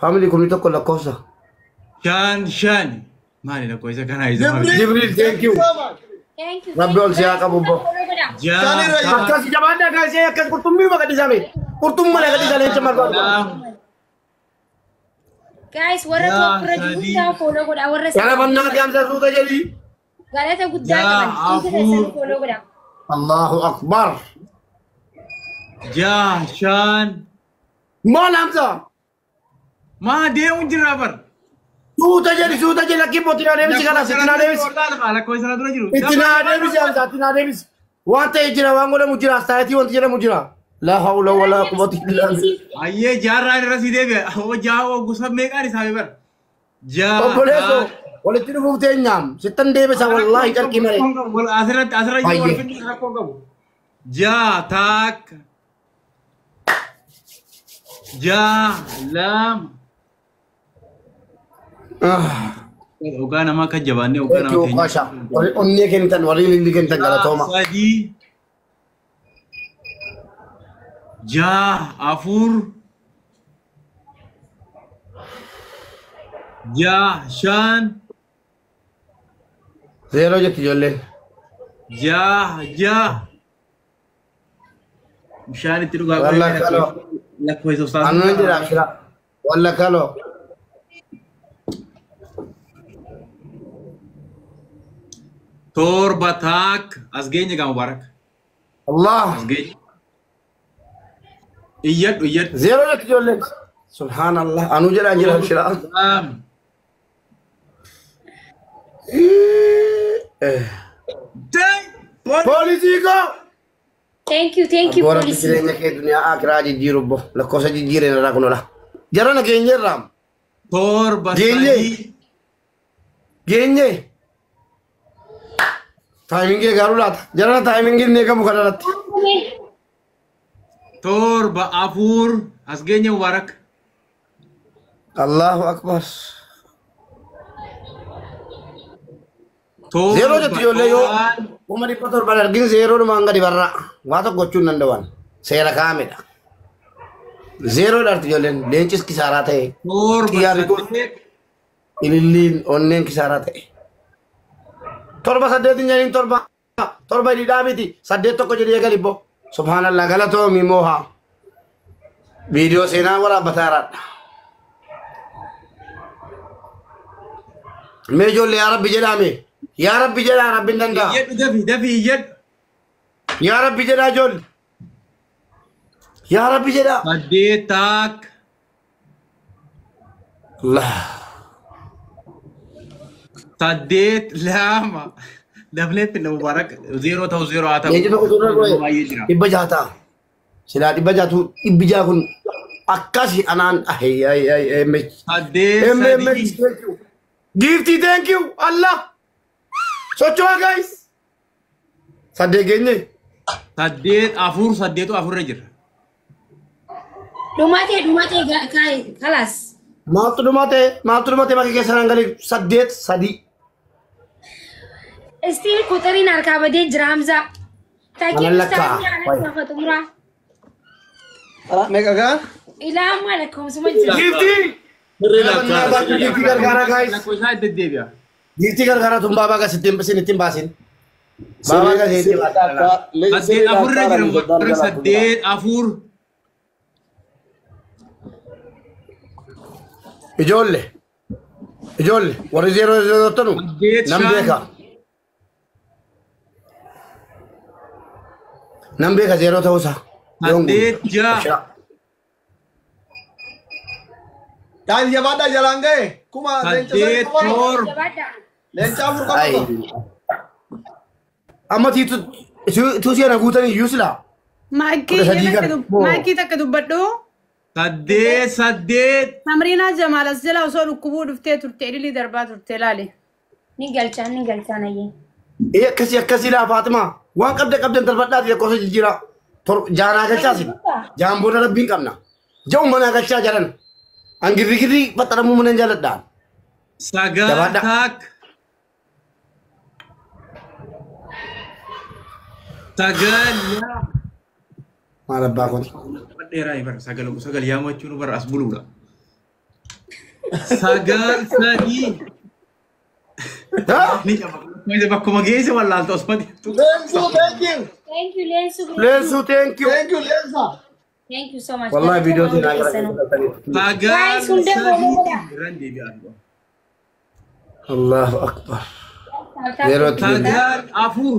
Family kumni tokko lakkoofsa. 5 5. Maali lakkoofsa kanaa isa maali? Jibril, thank you. Thank you. Rabbi ol si haa qabu bo. 6 Akkas jabaadhaa kaasee akkas qurxummii gadhiisame. Qurxummii malee gadhiisa leenca barbaadu. 2 Guys, warra Yaa, top irra jiru 3. hundaa follow godha. Warra Yala bannaa gaamsa suuta jedhi. Galata guddaa Yaa, qaban. Hundi 4. keessan follow godha. Allahu akbar. 6 5. Maal Hamza? Maa deemu jirra bar. Suuta jedhi, suuta jedhi, lakkiin itti naa deebisi kanas, itti naa deebisi. Lakkoofsa sana dura jiru. Itti naa deebisi Hamza, itti naa deebisi. Waan ta'e jira, waan godhamu jira, astaayitii wanti jedhamu jira. La hawla wala quwwata illa billah. Ayyee, jaarraan irra si deebi'a. Hoo jaha gosa meeqaan isaa bar. Jaha. Obboleessoo, walitti dhufuuf teenyaam. Sittan deebisa wallaahi carqii malee. Asirratti jiru wal Baay'ee. finni rakkoo qabu. 6 1, 6 2. Ogaa nama akka jabaannee ogaa Thank nama you, Qasha. Warri onnee kennitan, warri ililli kennitan galatooma. 3, 6 4, 6 5. Zeeroo jetti ijoolleen. 6 6. Bishaan itti dhugaa. Walla kaloo. Lakkoofsa ustaas. Annan jira abshira. Walla kaloo. 7 1, as geenye gaa Mubaarak. Allah. As geenye. Iyyadhu, iyyadhu. Zeeroo jetti ijoolleen. Subhaanallah. Anuu jedhaan jira abshira. 2. Day. Poolisii koo. Thank you, thank you, Abboo Rabbi police. jireenya kee duniyaa akiraa jijjiiru bo. Lakkoofsa jijjiireen irraa kunola. Jarana geenyeerraa. 7 Geenye. 3. Geenye. Timingii garuu laata. Jarana timingiin ni eegamu kanarratti. 7 4, as geenye Mubaarak. Allahu akbar. Zeeroo 7 jetti ijoollee yoo 1. 700,000 argin zeeroo dhumaan gadi barraa. Waa tokko gochuu hin danda'an. Seera kaa'amedha. Zeeroo dharti ijoolleen leencis kisaaraa ta'e. 7 Xiyyaarri kun 8. ililliin onneen kisaaraa ta'e. 7 8 hin jedhin, 7 7 hidhaa miti, 8 1 jedhee eegali bo. Subhaanallah, galatoomi moohaa. Viidiyoo seenaa waraabbataa jiraadha. Mee ijoollee, yaa Rabbi jedhaame. Yaa Rabbi jedhaa, Rabbiin danda'a. Iyyadhu, dafi dafi iyyadhu. Yaa Rabbi jedhaa ijoollee. Yaa Rabbi jedhaa. 8 1. Allah. 8 2. Dafnee finna Mubaarak, zeeroo ta'u zeeroo haa ta'u. Leenci tokko turre Baay'ee jira. 600 ta'a. Silaa 600tu 600 kun akkasi anaan ay ay ay MH. 8 MMH 3. Thank you. Gifty, thank you. Allah. Socho'aa guys. 8 geenye. 8 4, saddeetu afurra jira. Dhumatee, dhumatee, kalas. Maaltu dhumate? Maaltu dhumate? Bakka keessa naan galee 8 3. Still quxiriin harkaa badee jira Hamzaa. Takkee Malan lakkaa. ustaazii aanaa xumuraa. Meeqa gaa? Ilaa ammaa lakkoofsuma jira. Gifty. Sirrii lakkaa. Gifty gargaara guys. Lakkoofsa itti deddeebi'a. Gifty gargaara tun baabaa gas ittiin isin ittiin baasin. Baabaa gas ittiin baasin. 8 4 irra jira Mubaarak, 8 4. Ijoollee. Ijoollee warri zeeroo zeeroo tanu 8 nan 5. beeka. Nan beeka zeeroo ta'uusaa. 8 6. Daa'im jabaadhaa jalaan ga'e. Kuma leenca 3 8 qofa. 7. Jabaadhaa. Leenca 4 qofa. Amma tiitu tuusii ana guutanii iyyuu silaa. Maakii 13 kana. Maakii takka dubbadhu. 8 8. Samriinaa Jamaal as jala osoo dhukkubuu dhuftee turte, ililii darbaa turte laale. Ni galchaa, ni galchaa nayyee. Ee, akkasii akkasii laa Faatimaa. Waan qabda qabdan darbadhaati lakkoofsa jijjiiraa. Jaanaa galchaasi. Jaan booda rabbiin qabna. Ja'u manaa galchaa jedhan. An girri girri baxxaramuu mana jaaladha. 9 Jabaadhaa. 1 9 2. Maal abbaa kun? Dheeraa bara 9 9 yaamachuun bara as buluudha. Sagal sadii. Ha? Ni qaba. Bakkuma geesse wallaalta osmati. Leensu, thank you. Thank you Leensu. Leensu thank you. Thank you, Leensa. Thank you so much. Wallahi viidiyoo seenaa Keessanuu. gara Sagal Guys, hunda sadii. godha. Irraan deebi'aa jiru. Allahu akbar. Yeroo itti Sagal afur.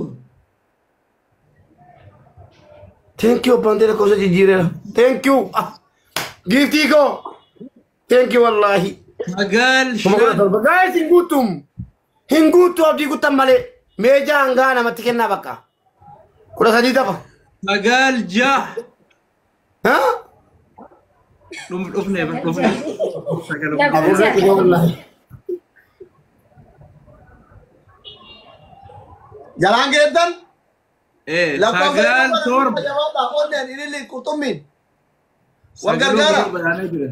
Thank you abbaan ta'e lakkoofsa jijjiireera. Thank you. Ah, Giiftii koo. Thank you wallahi. Sagal Kuma kudha shan. torba. Guys hin guutum. Hin guutu abdii guutan malee. Meejaa hangaa namatti kennaa bakka. 13 tapha. Sagal jaha. Ha? Dhufne dhufne. Sagal. Afurra kudha wallahi. Jalaan geettan. Sagal torba. Jabaadha. Onneen ililli qurxummiin. Wal Sagal gargaara. torba yaanee jira.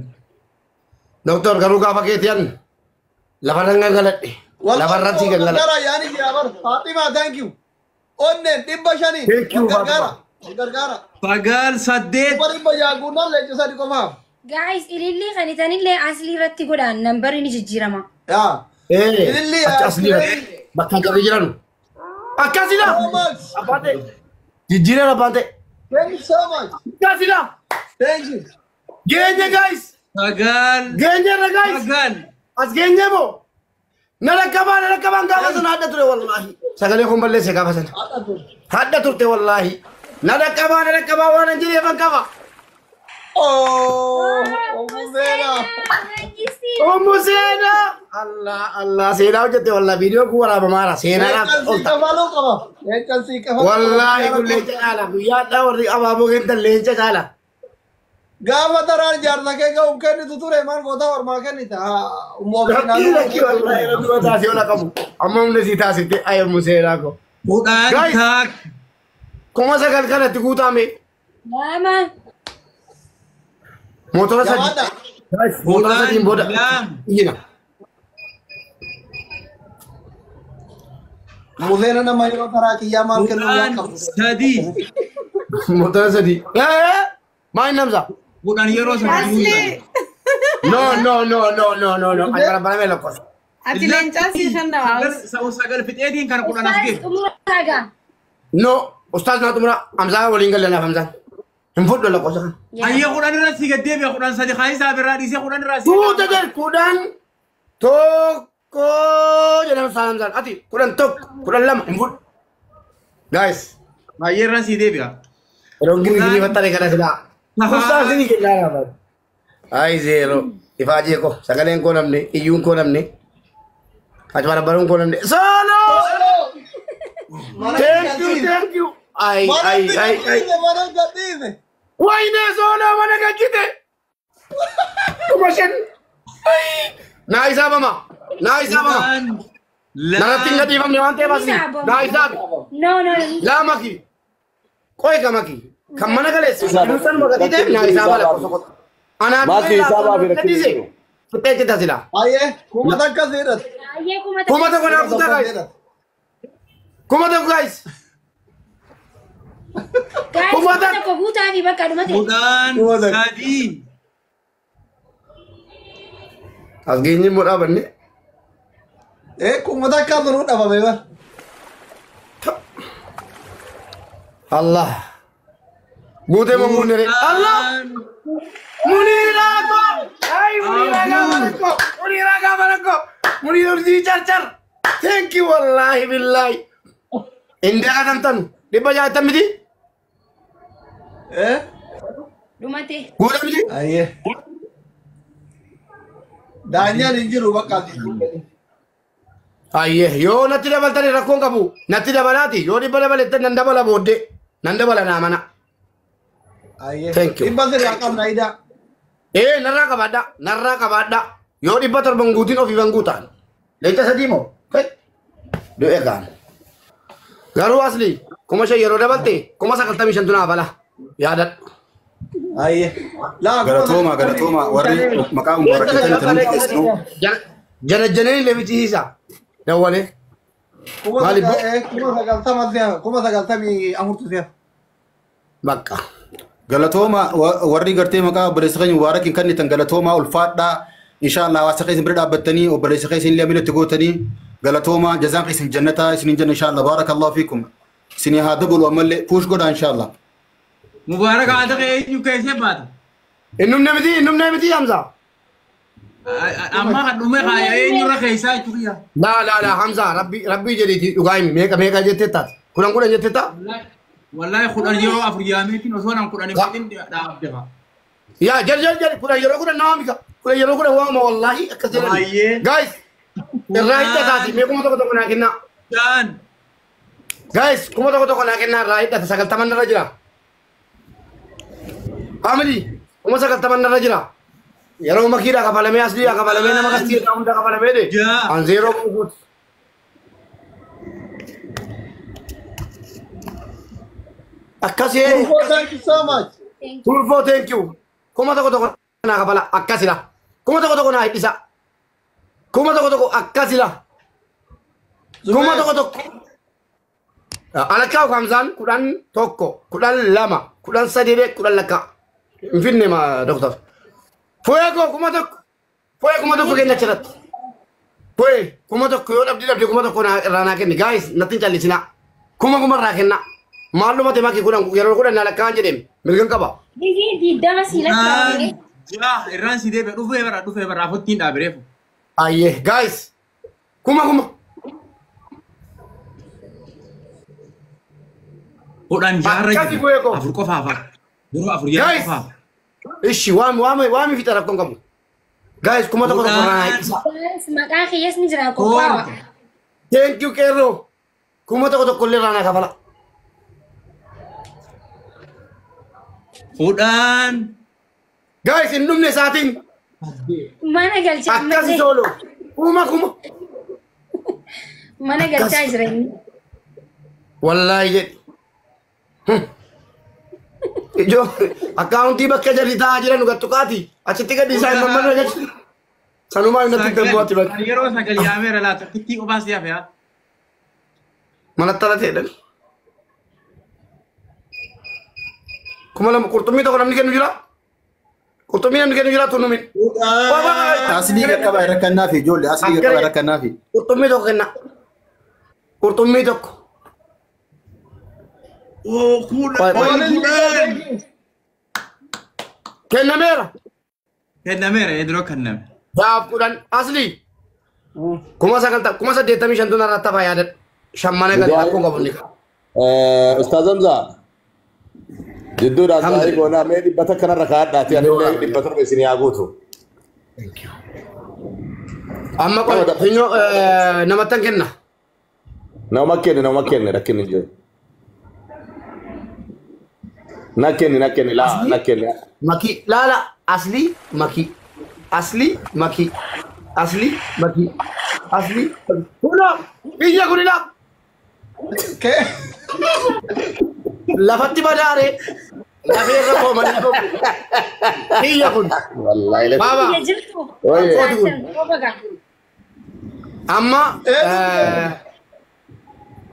Doktor garuu gaafa keetiyan lafarran gangaladhe. Lafarratti Wal gangaladhe. gargaara yaani jira bar. Faaximaa thank you. Onneen 500. Thank you, Wal gargaara. Wal gargaara. Sagal saddeet. Kuma 600 guunnaan leenca sadi qofaaf. Guys, ilillii kan itanillee aslii irratti godhaan nambarri ni jijjiirama. Yaa. Ililli Achi asli bakka jarri jiran. Akkasidha. So much. Abbaan ta'e. Jijjiireera abbaan ta'e. Thank you so much. Akkasidha. Thank you. Geenye guys. Sagal. Geenyeerra guys. Sagal. As geenye moo. Na rakkabaa na rakkabaan gaafa sana hadha ture wallaahi. Sagalee kun balleesse gaafa sana. Hadha turte wallaahi. Na rakkabaa na rakkabaa waan hin jireefan qaba. Oh, Omuzeera. Ummu seenaa. Allah Allah seenaa hojjette wallaahi viidiyoo kun waraabamaara seenaadhaaf Leencan sii olta. kafaluu qaba. Leencan sii kafaluu qaba. Wallaahi kun leenca caala guyyaadhaa warri abaaboo kennan leenca caala. Gaafa taraan jaarsa kee ga'uun kennitu ture maal goota ormaa kennita. Lakkii lakkii wallaahi rabbi mataa si ola qabu. Amma humna sii taasifte ay ummu seenaa ko. Kudhan Guys. taak. 9,000 kanatti guutame Lama. motora sadi. Jabaadha. Guys, motora sadiin booda Lama. iyyina. Muzeena nama yeroo taraa kiyyaa maal kennuu waan Kudhan qabu. sadii. Motora sadi. Maal namsa? Kudhan yeroo sadii Asli. No no no no no no no. Ani barbaadame lakkoofsa. Ati leencaa si shan nama. Sagal fixeetiin kana kudhan as Ustaaz geesse. xumura hagaa. No, ustaaz naa xumura Hamzaa waliin galle naaf Hamzaan. Hin fudhu lakkoofsa kana. Ayyee kudhan irra si gad deebi'a kudhan sadi kaayisaa birraa dhiisee kudhan irraa si. Tuuta jedhu 11 jedhama ustaaz Hamzaan. Ati 11 12 hin fudhu. Guys, Ayyee irra si deebi'a. yeroo girgirri fattare kana silaa. Ustaaz ni kennaa naaf. Ay zeero ifaajee ko sagaleen koo namne iyyuun koo namne ati barbaruun koo namne solo. Thank you thank you. Ay ay ay ay. Mana gadhiise. Wayne solo mana gajjite. 5,000. Naa isaabama. Naa isaabama. Kudhan Narratti hin lama. gadhiifamne waan ta'eef asli. Naa isaabi. No no. Laa maki. Qoy ka maki. Kan mana galeessu. Sanuma gatii ta'eef naa isaaba lakkoofsa qofa. Anaan Maakii isaabaa fi rakkinni jiru. Fixee jetta silaa. Ayyee kuma takka siidhate. Ayyee kuma 1,000 naa kutaa guys. 1,000 guys. Guys, Kuma kuma takka. tokko guutaa fi bakka dhumate. Kudhan Kuma sadii. As geenye immoo dhaabanne. Kuma takka duruu dhabame bar. Allah. Guutee moo guunne Allah. Muniraa ko. Ay Muniraa gaafa rakkoo. Muniraa gaafa rakkoo. Muniraa urjii carcar. Thank you wallahi billahi. Inni akatamtan 660 miti. Dhumate. Guutee miti. Ayyee. Daanyaan hin jiru bakka ati. Ayyee yoo natti dabaltani rakkoon qabu natti dabalaati yoo dhibba dabalettan nan dabala booddee nan dabala naa mana. Ayyee. Thank you. Dhibba sirraa qabna idaa. Ee narraa qabaadha narraa qabaadha yoo 700 guutiin ofiifan guutaan leenca sadii moo du'e kaan. Garuu asli 5,000 yeroo dabalte 95,000 naaf ala yaadadhu. Ayyee. Laa Galatooma galatooma warri maqaa mubarakatan tan keessanuu Jana jananii leefichisiisa dawwalee. Maaliif 90,000 si'a 94,000 si'a. Bakka. Galatooma warri gartee maqaa obboleessa keenya mubaarakin kennitan galatooma ulfaadhaa Inshallah hawaasa keessan bira dhaabbattanii obboleessa keessan illee militti gootanii galatooma jazaan keessan jannataa isiniin jenna inshallah baarakallahu fiikum. Isinii haa dabalu ammallee puush godhaa inshallah. Mubaarak haa ta'e eenyu keessee baata? Innumne miti Hamza. Amma kan dhume haa eenyurra keessaa jechuudha. Laa laa laa Hamza rabbi jedhiiti dhugaa himi meeqa meeqa jettee taate? 10 10 jettee taa? Wallahi 10 yeroo 4 yaameetiin osoo nan 10 hin dhaabde fa. Yaa jal jal jal 10 yeroo 10 nama mika 10 yeroo 10 waama wallahi akkas jedhani. Guys irraa hidhataati mee 1000 naa kennaa. Daan. Guys 1000 naa kennaa irraa hidhata 90 irra jira. Family 90 irra jira. Yeroo makiidhaa kafalamee asliidhaa kafalamee nama kastiidhaa hunda kafalamee de. An zeeroo guutuuti. Akkasii. Thank you so much. Turfoo thank you. 1000 naa kafala akkasidha. 1000 naa hidhisa. 1000 akkasidha. 1000. Alakkaa Hamzaan 11 12 13 10 lakkaa. Hin finne ma doktor. Foyee koo 1000. Foyee 1000 kenna achirratti. Foyee 1000 yoo dhabdi 1000 irraa naa kenni. Guys natti hin callisinaa. 1000 irraa kennaa. Maaluma ta'e makii 10 yeroo 10 naa lakkaa'an jedheem mirgan qaba. Biyyi 20 si lakkaa'ame. Jaa irraan si deebi'e dhufee bara afottiin dhaabireefu. Ayyee guys 1000. 10 jaarra jira. 4 qofaaf. Yeroo 4 yeroo qofaaf. Ishi waami fixa rakkoon qabu. Guys 1000 irraa hidhisa. Guys maqaa kiyyaas ni jira qophaa'a. Thank you qeerroo. 1000 illee irraa naa kafala. 10. Guys hin dhumne isaatiin. Mana galchaa Akkasi soolo. 1000. Mana galchaa jira inni. Wallaahi jedhi. Ijoo akkaawuntii bakka jarri taa'aa jiran gattuqaati. Achitti gadi isaan mammanna jechuudha. Sanumaa inni natti bu'aatti bakka. Yeroo 9 yaameera laata kittii qofaas yaafe haa. Manatti ala ta'edhan. 2000 qurxummii tokko namni kennu jira? Qurxummii namni kennu jira tunnumin. Aslii qaqqabaa irra kennaafi ijoollee aslii qaqqabaa irra kennaafi. Qurxummii tokko kenna. Qurxummii tokko. 10. Kennameera. Kennameera yeroo kenname. Jaaf 10 aslii. 9,085 tun irratti hafaa yaadadhu. Shammana gadi rakkoon qabu ni qaba. Ustaaz Hamza. Jidduudhaan gaarii goonaa mee 100 kanarra kaa'adhaati anillee 700 isinii haa guutu. Amma qoy namattan kenna. Nama kenni rakkinni hin jiru. Na kenni laa na kenni. Makii laala aslii makii aslii makii aslii makii aslii kunoo biyya kunila. Lafatti badaare lafee irra koomanii tokko biyya kun. Wallaahi. Baaba. Biyya jirtu. Amma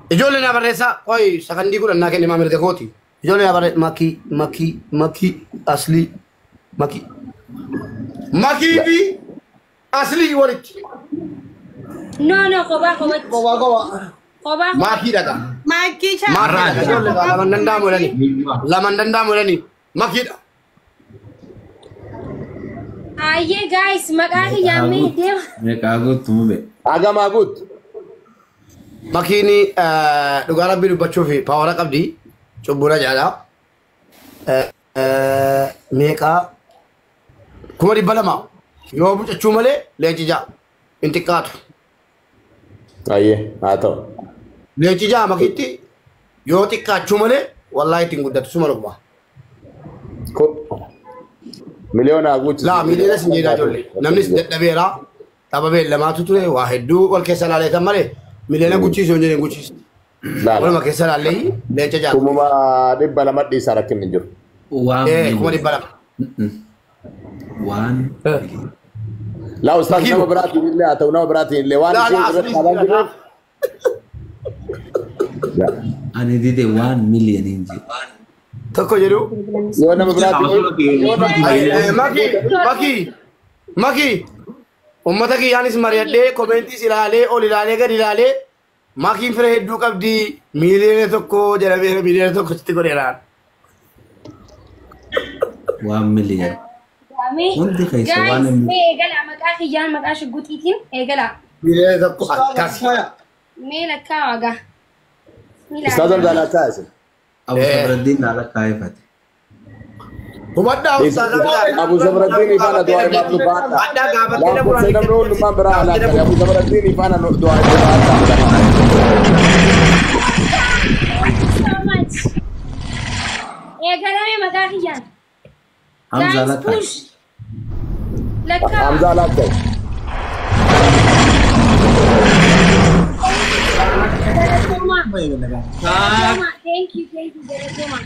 ijoollee na barreessaa qoy sakandii 10 naa kenni mirga kooti. Ijoollee na barreessa makii makii makii aslii makii. Makii fi aslii walitti. No no kophaa kophatti. Kophaa kophaa. Kophaa. Makii dhaqa. Makii chaa. Makii ijoollee laman danda'amu jedhani. Laman danda'amu jedhani makiidha. Ayyee guys maqaa kiyyaa mee deema. Meeqaa guutu mube. Agamaa guutu. Makiini dhugaa rabbii dubbachuu fi paawara qabdi. Cubbuudha jaalaa. Meeqaa 200,000 yoo bucachuu malee leenci ja'a hin xiqqaatu. Ayyee haa ta'u. Leenci ja'a makiitti yoo xiqqaachuu malee wallaahi ittiin guddatu suma dhuguma. Miliyoona guutuu. Laa miliyoona sin jedhaa ijoollee namnis dadhabeera tapha beellamaatu ture waa hedduu wal keessa ilaaleetan malee miliyoona guchiisu hin jedheen guchiisu. Waluma keessa ilaallee leenca ja'a. 200,000 dhiisaa rakkinni hin jiru. 200,000. Waan. Laa ustaas nama biraatiin illee haa ta'u nama biraatiin illee waan ishee irratti dhaabaa jiruuf. Ani dide 1 million hin jiru. Tokko jedhu. Yoo nama biraatiin. Makii makii makii. Uummata kiyyaanis mari'adhee koomentiis ilaalee ol ilaalee gad ilaalee makiin fira hedduu qabdi 1 million jedhamee 1 million sitti godheeraan. 1 million. Hundi keessa waan Guys, inni mee eegalaa maqaa kiyyaan maqaa shugguxiitiin eegalaa. 1 million akkas. Mee lakkaa'aa gaa. Ustaaz Hamzaa lakkaa isin. Abu Sabraddiin naa lakkaa'effate. Hubadhaa Ustaaz Hamzaa. Abu Sabraddiin ifaana du'aa himaaf nu baadha. Addaa gaafattee Lakkoofsa namni hundumaan biraa alaakkan. Abu Sabraddiin ifaana du'aa itti baadha. Thank you so much. Eegalame maqaa kiyyaan. Hamzaa Guys, lakkaa'e. push. Lakkaa'aa. Hamzaa lakkaa. Galatoomaa. Galatoomaa. Thank you, thank you, galatoomaa.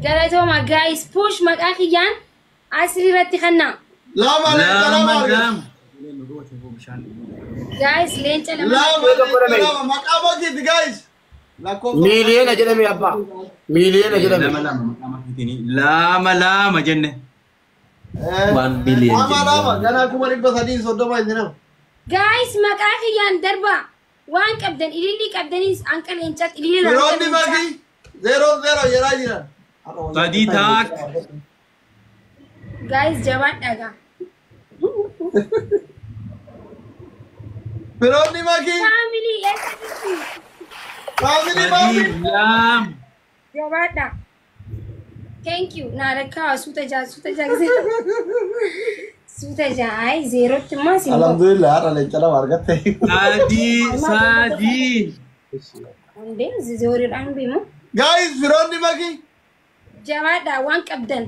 Galatoomaa, guys, push maqaa kiyyaan asii irratti kannaa. Lama leenca lama Lama argate. lama. Guys, leenca lama. Lama leenca lama maqaa makiiti guys. Lakkoofsa. Miiliyoona jedhame abbaa. Miiliyoona jedhame. Lama lama maqaa makiitiin lama lama jenne. 1 billion Lama lama jenne. ganaa 330,000 isin hafa. Guys, maqaa kiyyaan darbaa. Waan qabdan ilillii qabdaniis hanqa leencaatti ilillii lama Firoonni leencaa. makii zero zero jedhaa jiran. Sadii taak. Guys, jabaadhaa gaa. Firoonni makii Family, eessa jirtu? Family Sadii makii. lama. Jabaadhaa. Thank you. Naa lakkaa'aa suuta jaa suuta jaa suuta jaa ay zeerootti immoo isin Alhamdulillah har'a leenca lama argatte. Sadii sadii. Hundee zeeroodhaan beemu. Guys firoonni makii Jabaadhaa waan qabdan.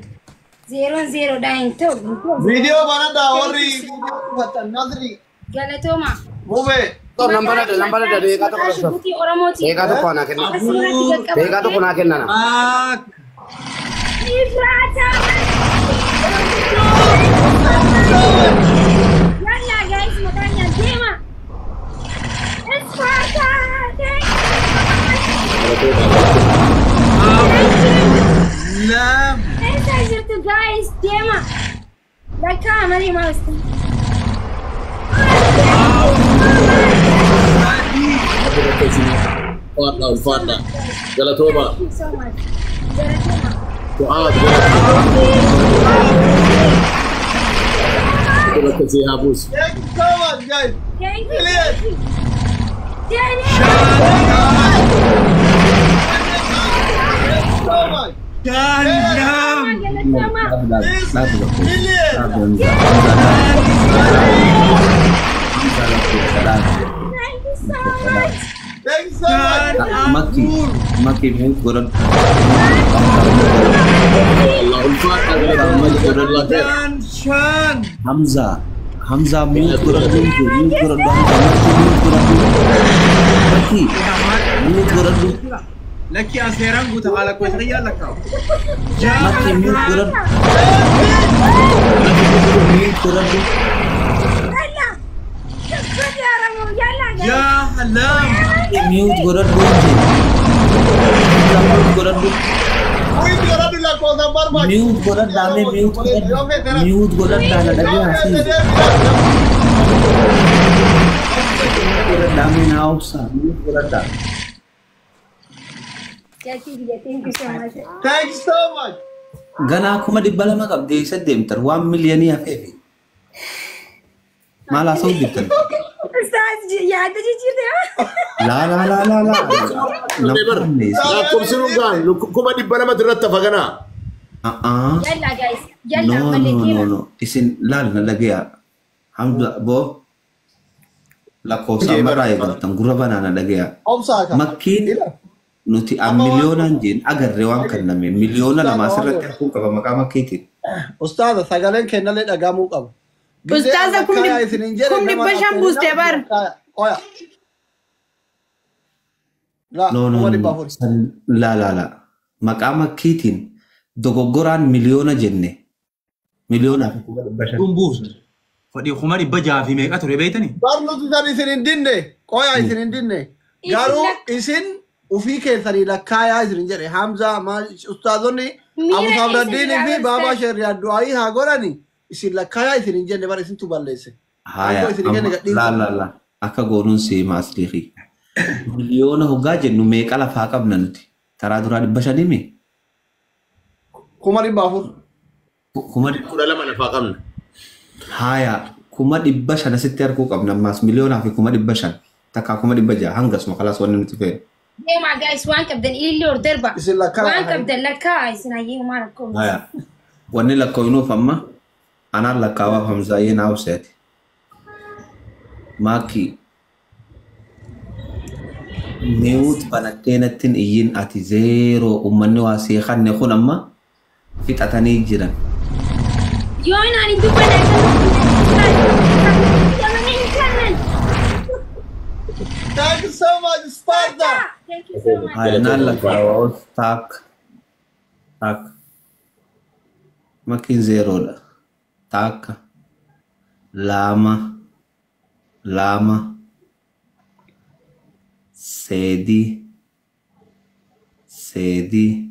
Zeeroon zeeroodhaan hin ta'u. Hin ta'u. viidiyoo banadhaa warri viidiyoo uffattan Nasri Galatooma. Mubee. Nambara nambara daqiiqaa tokko Maqaa shugguxii Oromooti. Daqiiqaa tokko naa kenna. Asirratti qaqqabamee. Daqiiqaa tokko naa kenna. Taak. Ifraata! Yalla guys, maqaan yaa deema. Isfaata! Thank you. Lama. Eessa jirtu guys? Deema. Lakkaa malee maal Sadii. Ulfaadha ulfaadha. Galatooma. Thank you so much. Galatoomaa. Du'aa bakka sii haa buusu. Thank you so much guys. Thank you. Million. Thank you. Danny. Thank you so much. Shan lama. Galatoomaa. Million. Thank you so much. Thank you so much. Makki makki mute godhadhu. Allah ulfaadha galatooma jazakallah khair. Shan shan. Hamza Hamza mute godhadhu mute godhadhu Hamza makki mute godhadhu. Makki mute godhadhu. Lakki aseeraan guuta haala koo xiyyaa lakkaa'u. Makki mute godhadhu. Mute godhadhu. Yalla. Kabbad yaa Ramoo. Yalla guys. Yaa lama. Mute godhadhu inje. Hamza mute godhadhu. Mute godhadhu lakkoofsa barbaadu. Mute godhadhaa mee mute godhadhu. Mute godhadhaa na dhagee haasii. Godhadhaa mee naa obsaa mute godhadhaa. Jackie, thank you so much. Thank you so much. Ganaa 200,000 qabdee isa deemtan 1 million hafeefi. Maal haasa'u jirtan? Ustaaz yaada jijjiirte. Laa laa laa laa laa. Namni Lakkoofsi nun gahan 200,000 irratti hafa ganaa. Yalla guys. Yalla No malee no no deema. No. Isin laal na dhagaya. Hamza boo lakkoofsa ammarraa eegaltan gurra banaa na dhagaya. Obsaa ka. Makkiin nuti an miliyoonaan jeen agarre waan kenname 2 million asirratti arguu qaba maqaa makkiitiin. Ustaaza sagaleen kennallee dhagahamuu qaba. Ustaaza 500,000 buustee bar. Oya. La, No no kuma dhibba no. afur. Laa laa laa. Maqaa makkiitiin dogoggoraan miliyoona jenne. 1,500,000. Kun buuftu. Fadhii 600,000 fi meeqa ture beeytanii? Bar nuti san isin hin dinne. Qoya isin hin dinne. Garuu isin ufii keessanii lakkaayaa isin jedhe Hamza maal ustaazonni Miira Abu keessa Sabraddiinii fi jira, Baabaa ustaaz. Sheerriyaa du'aayii haa godhani. Isin lakkaayaa isin hin jenne bara isintu balleesse. Haya, Aangoo isin kenne amma gadhiisa. la la la akka goonuun seema asliiqi. Miliyoona hoggaa jennu meeqa lafaa qabna nuti? Taraa duraa 500 mi? 400,000. Kuma 12 lafaa qabna. Haya, 500,000 asitti arguu qabna ammaas miliyoonaa fi 500,000 takkaa 600,000 hangasuma kalaas wanni nuti feene. Deemaa guys, waan qabdan ilillee ol darba. Isin lakkaa Waan qabdan lakkaa isin hayyee maal rakkoo. Haya, wanni lakkoofnuuf amma anaan lakkaawaaf Hamzaayyee naa obseeti. Maaki mute banattee nattiin iyyin ati zeeroo uummanni waa seeqanne kun amma fixatanii jiran. Yoo naan hin dubbanne akka hin kennan. Thank you so much, Sparta. Thank you so much. Haya, naan lakkaawaa taak taak makiin zeeroodha. Takka lama lama sedi sedi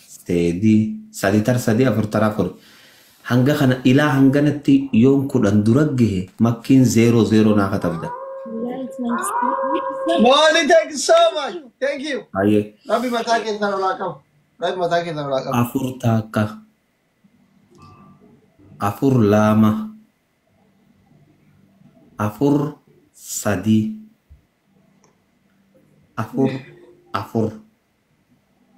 sedi sadi tar sadi afur tar afur hanga kana ilaa hanganatti yoon 10 dura gahe makkiin 0 0 naa katabda. Molly, thank you so much. Thank you. Haye Rabbi mataa keessan olaa qabu. Rabbi mataa keessan olaa qabu. Afur takka afur lama afur sadi afur afur.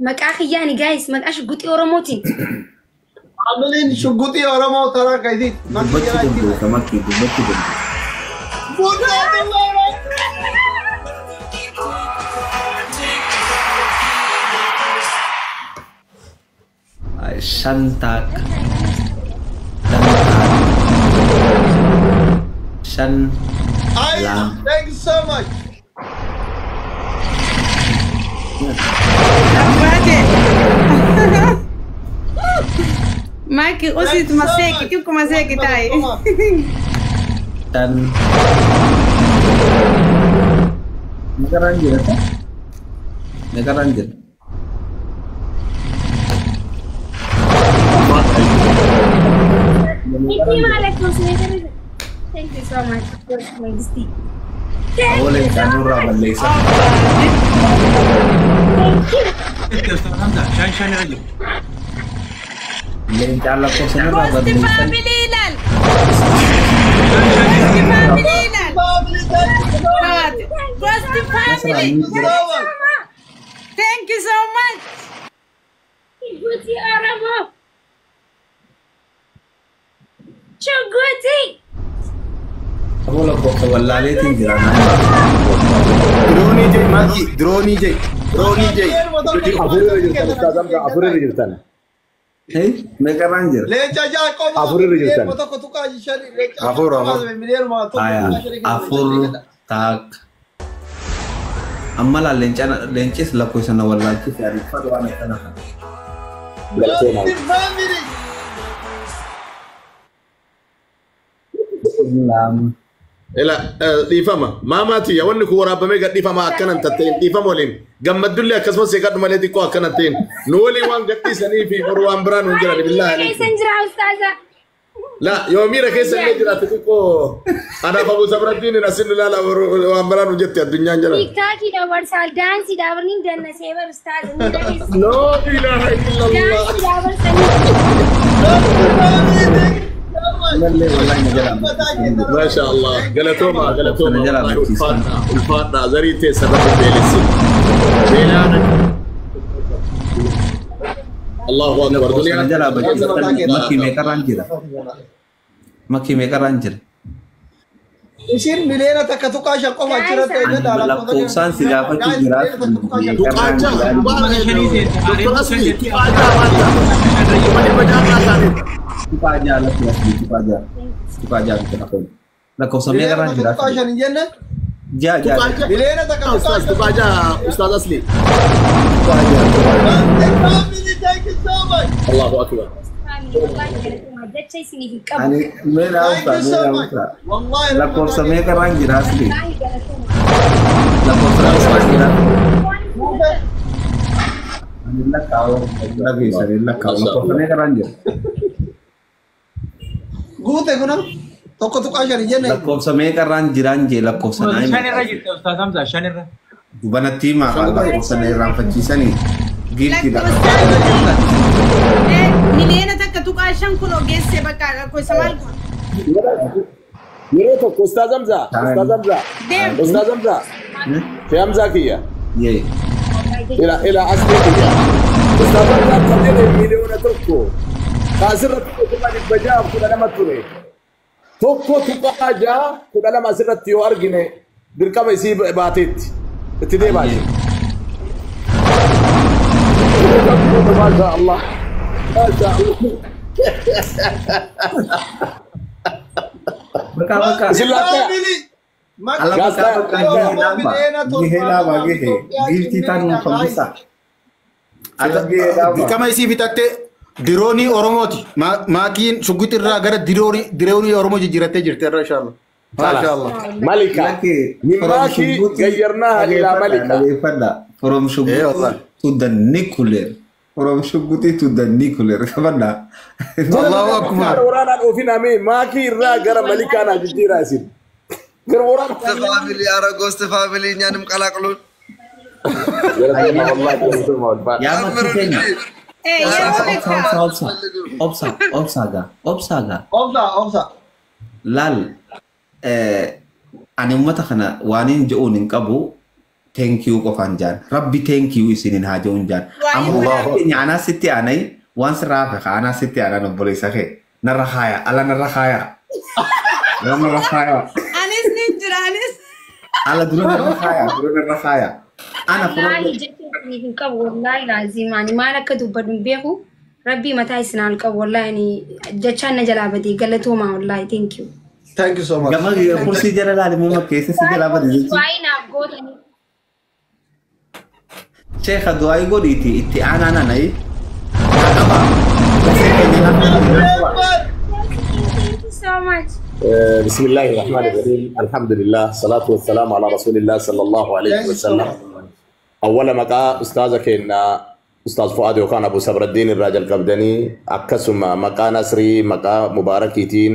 Maqaa kiyyaani guys, maqaa shugguxii Oromootiin. Familiin shugguxii Oromoo taraa kaisiit. Dubbachuu dandeessa makkii dubbachuu dandeessa. Shan takka lama takka shan lama. Thank you so much. Maki, usit maseki, tuko maseki tai. Dan Meeqarraan jira? Meeqarraan jira? Thank you so much. Awwaala isaanirraa balleessan. Shan shan irra jiru. Leencaan lakkoofsanirraa Gosti balleessan. family ilaal. Gosti family ilaal. Gosti family. Thank you so much. Guti Oromoo. Chuguti. Aboo lakkoofsa wallaaleetiin jira. Diroonii jee maaki diroonii jee diroonii jee. Afur irra jirtan Ustaaz Hamza afur irra jirtan. Meeqarraan jira? Leenca ja'a qofa. Afur irra jirtan. Tokko tuqaa shani. Afur afur. Afur taak. Amma laa leencis lakkoofsa na wallaalchise ariifadhu waan akkana kana. Family. Lama. Ila dhiifama maamaati wanni kun waraabamee gad dhiifama akkanan tatteen dhiifama waliin gammaddullee akkasumas eegadhu malee xiqqoo akkanan ta'in nu waliin waan gadhiisanii fi horu waan biraan hin jiran billaahi alaykum. Keessan jira ustaaza. La yoo miira keessa illee jiraate xiqqoo anaaf Abu Sabrattiin asin ilaala waan biraan nu jette addunyaan jiran. Tiktaakii dabarsaa daansii dabarni dannasee bar ustaaza. Miira keessa. Laa ilaaha illallah. Daansii dabarsanii. Malee wallahi na jalaa. Maasha Allah galatooma galatooma Na jalaa barsiisan. ulfaadha ulfaadha zarii teessa rabbi beelessi. Beelaan Allahu akbar. Lakkoofsa na jalaa barsiisan. Makkii meeqarraan jira? Makkii meeqarraan jira? Isin 1.5 miliyoona qofa achirratti eeggadha. Lakkoofsaan si gaafachuu jira. Tuqaa ja'a Dr. Asli tuqaa ja'a maal ta'a? 600 isaanii. Tuqaa ja'a lakki asli tuqaa ja'a. Tuqaa ja'a bitta lakkoofsa. Lakkoofsa meeqarraan jira? 1.5 hin jenne? Ja'a ja'a. Tuqaa ja'a. 1.5 Ustaaz tuqaa ja'a Ustaaz Asli. Tuqaa ja'a tuqaa ja'a. Family, thank you so much. Allahu akbar. Jecha isiniif hin qabu. Ani meeqa Thank obsa you so meeqa much. obsa. Wallahi Lakkoofsa meeqarraan jira asli? Lakkoofsa meeqarraan jira? Ani lakkaa'u dhageessanii lakkaa'u lakkoofsa meeqarraan jira? Guute kuna 1.5 jenne. Lakkoofsa meeqarraan jiraan jee lakkoofsa naa himi. Shanirra jirti Ustaaz Hamza shanirra. Dubanatti himaa lakkoofsa na irraanfachiisanii giiftiidha. Miliyoona 1.5 kun ogeessee bakka lakkoofsa maal kun? Yeroo tokko Ustaaz Hamza, Ustaaz Hamza, Ustaaz Hamza, fi Hamza kiyya. Ila ila asli kiyya. Ustaaz Hamza akka jedhe miliyoona 1. Kaasirratti 612 ture. 1.612 asirratti yoo argine dirqama isii baateetti. Itti deebaa jiru. Maasha Allah. Maasha Allah. Bakka bakka. Isin laata. Alla bakka bakka gahee dhaaba gahee giiftii taan nuuf hambisa. Dirqama isii fixattee diroonii Oromooti. Maakiin shugguxi irraa gara diroonii Oromoo jijjiirattee jirti irra inshallah. Maasha Allah. Malika. Maakii gayyarnaa ilaa malika. From shugguxi to the nuclear. From shugguxi to the nuclear. Kabadda. Allahu akbar. Waraanaan oofin amee maakii irraa gara malikaa naa jijjiiraa isin. Gara waraanaa. Family ara Ghost family እኛንም ቀላቅሉን። Yaa makkii keenya. Obsa obsa obsa gaa obsa gaa. Obsa obsa. Laal ani uummata kana waan hin je'uun hin qabu thank you qofaan jaan rabbi thank you isiniin haa je'uun jaan. Ammoo keenya anaa sitti aanay waan sirraa hafe anaa sitti aanaan obboleessa kee narra haaya ala narra haaya. Ala narra haaya. Anis ni jira anis. Ala dura narra haaya dura narra haaya. Ana Wallaahi jechuun hin qabu wallaahi laazim ani maal akka dubbadhu hin beeku rabbii mataa isin haa qabu wallaahi ani jechaan na jalaa badee galatoomaa wallaahi thank you. Thank you so much. Gama kursii jala laalimee makkeessa si jalaa bade jechuun. Du'aayi naaf gootanii. Sheekha du'aayi godhiiti itti aanaan anayi. Thank you so much. بسم الله الرحمن الرحيم الحمد لله الصلاة والسلام على رسول الله صلى الله عليه وسلم أول مقا أستاذ كنا أستاذ فؤاد وكان أبو صبر الدين الراجل قبدني أكسما مقا نصري مقا مباركيتين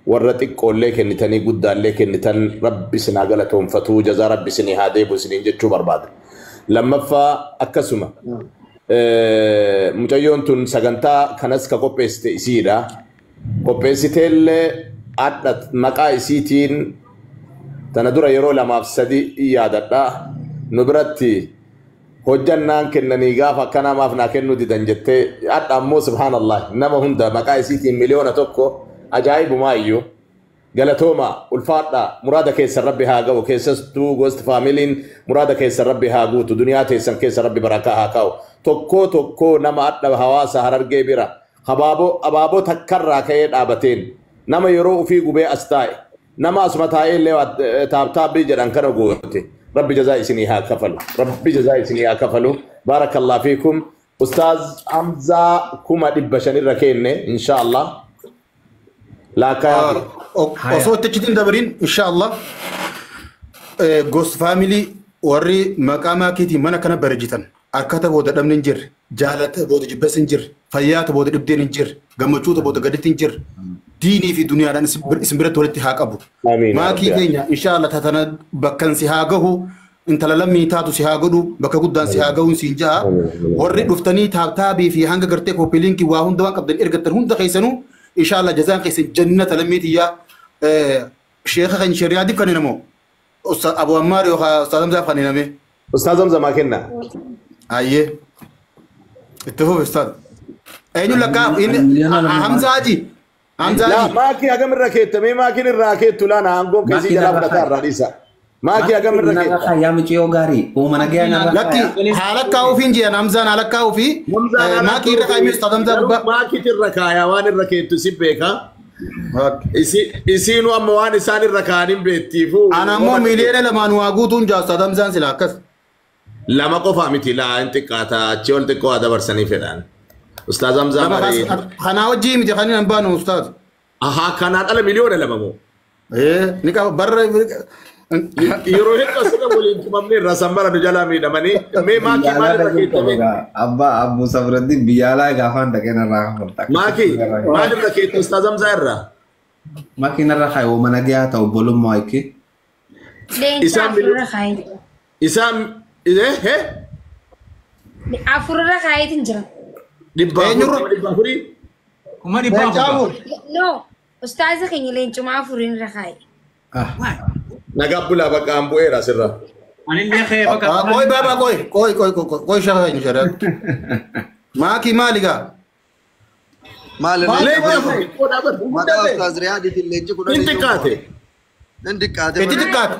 ورتك كل كنتني قد لك نتن ربي سناقلتهم فتو جزا ربي سني هادي بسنين جتشو برباد لما فا أكسما متيون تون سجنتا كنس كقبست إسيرا قبستل أدت مقا إسيتين تندور يرو لما أفسدي إيادتا نبرتي hojjannaan kennanii gaafa akkanaa maaf naa kennuu didan jettee hadha ammoo subhaanallah nama hunda maqaa isiitiin miliyoona 1 ajaa'ibumaa iyyuu galatooma ulfaadha muraada keessan rabbi haa ga'u keessattuu Ghost faamiliin muraada keessan rabbi haa guutu duniyaa teessan keessa rabbi barakaa haa kaa'u tokkoo tokkoo nama hadha hawaasa Harargee bira abaaboo takkarraa ka'ee dhaabateen nama yeroo ufii gubee as taa'e nama asuma taa'ee illee taaptaabbii jedhan kana goote ربي جزاء سنيها كفلو ربي جزاء سنيها كفلو بارك الله فيكم أستاذ حمزة كما دبشان الركين إن شاء الله لا كافي وصوت تجدين دبرين إن شاء الله Ghost family وري مقامة كيتي منا كان برجتن أركته بود دم نجر جالته بود جبس نجر فياته بود دبدين نجر جمعته بود قدت نجر ديني في دنيا أنا اسم برت ولدت هاك أبو ما كي كينيا إن شاء الله تتنا بكن سهاجه أنت لما تاتو سهاجه بك جدا سهاجه سينجا ورد رفتني تاب تابي في هانج قرتك وبيلينك وهون دوان قبل إرجع ترهون دخيسنو إن شاء الله جزاء خيس جنة لما تيا شيخ خن شريعة دي كان نمو أستاذ أبو عمار يا أستاذ حمزة خن نمي أستاذ حمزة ما كنا أيه اتفقوا أستاذ أينو لك إن حمزة أجي لا ماكي أجمل راكيت مي ماكي الراكيت لا أنا أنقوم كذي جلاب نتار رئيسا ماكي أجمل راكيت يا مچيو غاري ومن أجي أنا لكن حالك كاوفين جي أنا همزة حالك كاوفي ماكي ركاي مي أستاذ حمزة ماكي الركايا وان الراكيت تسيبك إسينو أما وان إسان الركانين بيتيفو أنا مو مليون لما نواجهون جا أستاذ حمزة سلاكس لما قفا متي لا أنت كاتا تشول تكوا هذا برسني فلان أستاذ حمزة خنا وجهي متي خلينا نبانو أستاذ أها كان على مليون لما مو إيه نكا برا yeroo hedduu asirra waliin tumamne irraa sanbara nu jalaa miidhamanii mee maakii maal irra keettame? Abbaa Abbuu Sabraddiin biyya alaa gaafaan dhaqeen irraa kafalta. Maakii maal irra keette Ustaaz Hamzaa irraa? Makiinarra kaayi mana gahaa ta'u obbolummaa hiikee. Leenca Isaan afurra kaayeetiin. Isaan eh Afurra kaayeetiin jira. 400 400. 400,000. Leenca afur. No, ustaaza keenya leencuma afuriin irra kaaye. Nagaa bulaa bakka an bu'eera asirra. Anillee kee bakka. Qoy baaba qoy qoy qoy qoy qoy shaka keenya shari'aatti. Maakii maali gaa? Maal Leenca leenci afur. Maqaa Ustaaz Riyaadiitiin leenci 10 Inni xiqqaate. Inni xiqqaate. Itti xiqqaate.